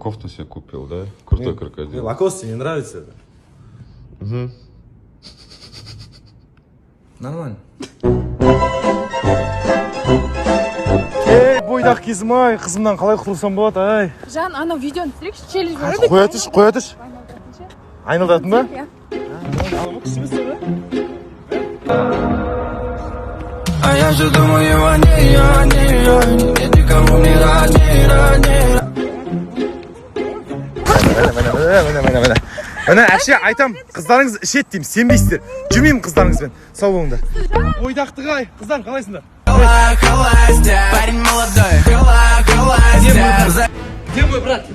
Кофту себе купил, да? Крутой крокодил. Лакост тебе не нравится это? Нормально. Ей, бойдақ кезім ай, қызымнан қалай құтылсам болады, ай? Жан, анау видеоны түсірейікші, челлендж бар еді. Қоя тұршы, қоя тұршы. Айналдыратын ба? Иә. А я все думаю о ней, о ней, о ней. Нет никого мне родней, родней. Міне, міне, міне, міне, міне, міне, әше айтам, қыздарыңыз ішеді деймін, сенбейсіздер. Жүрмеймін қыздарыңызбен. Сау болыңдар. Бойдақтық ай, қыздар, қалайсыңдар? Холостяк, парень молодой. Холостяк. Где мой брат?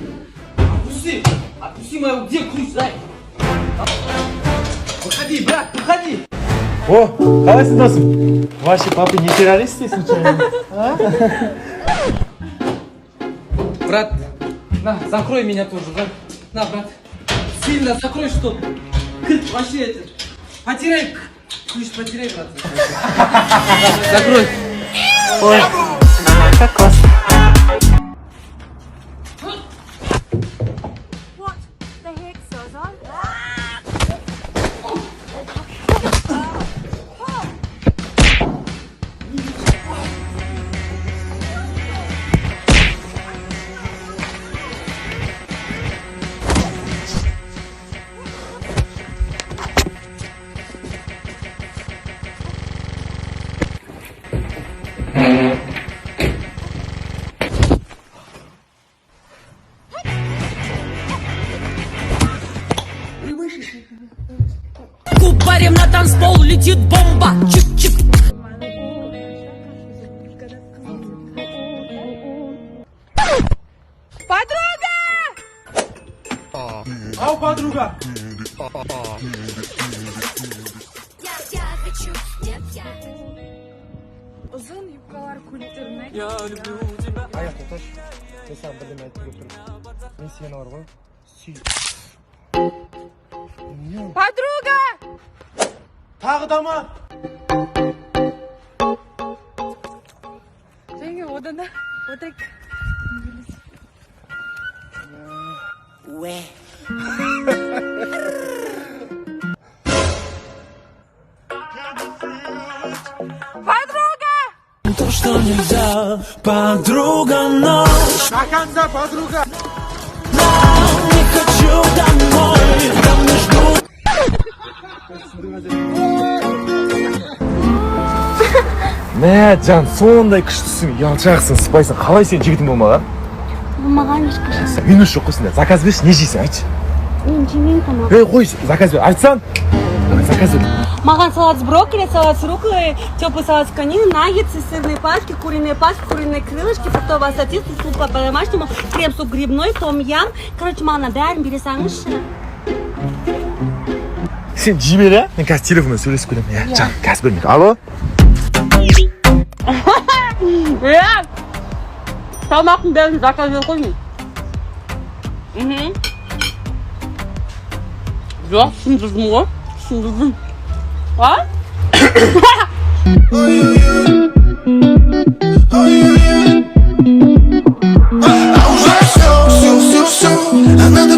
Отпусти! Отпусти моего, где ключ, дай! Выходи, брат, выходи! О, қалайсың, досым? Ваши папы не террористы случайно? Брат, на, закрой меня тоже, брат. На, брат. Сильно закрой, что вообще это. Потеряй ключ, потеряй, брат. Закрой. Как классно. What the heck, Созон? Кубарем на танцпол летит бомба. Чик-чик. Подруга! Ау, подруга. Я хочу, нет, я Ұзын юбкалар, көйлектер ұнайды. Аяқ, тоқташы. Мен саған бірдеме айтып келіп тұрмын. Мен сені бар ғой. Сүй. Не ол? Подруга! Тағы да ма? Жеңге, одан да отырайық. Подруга! То, что нельзя, подруга, ночь. До конца, подруга. Не хочу домой, там не ждут. Мә, жан, сондай күштісің, ұялшақсың, сыпайсың. Қалай сен жігітің болмаған? Болмаған ешқашан. Минус жоқ қой сенде. Заказ берші, не жейсің, айтшы. Мен жемеймін тамақ. Ей, қой, заказ бер. Айтсаң. Давай, заказ бер. Маған салат с брокколи, салат с рукколой, теплый салат с кониной, наггетсы, сырные палочки, куриные палочки, куриные крылышки, фруктовый ассорти, суп по-домашнему, крем-суп грибной, том-ям. Короче, маған бәрін бере салыңызшы. Сен жей бер, иә? Мен қазір телефонмен сөйлесіп келемін, иә. Жан, қазір бір минут. Алло? Иә! Тамақтың бәрін заказ беріп қойдым. Мхм. Жоқ, түсіндірдім ғой. Түсіндірдім. А? А уже все, все, все, все. А надо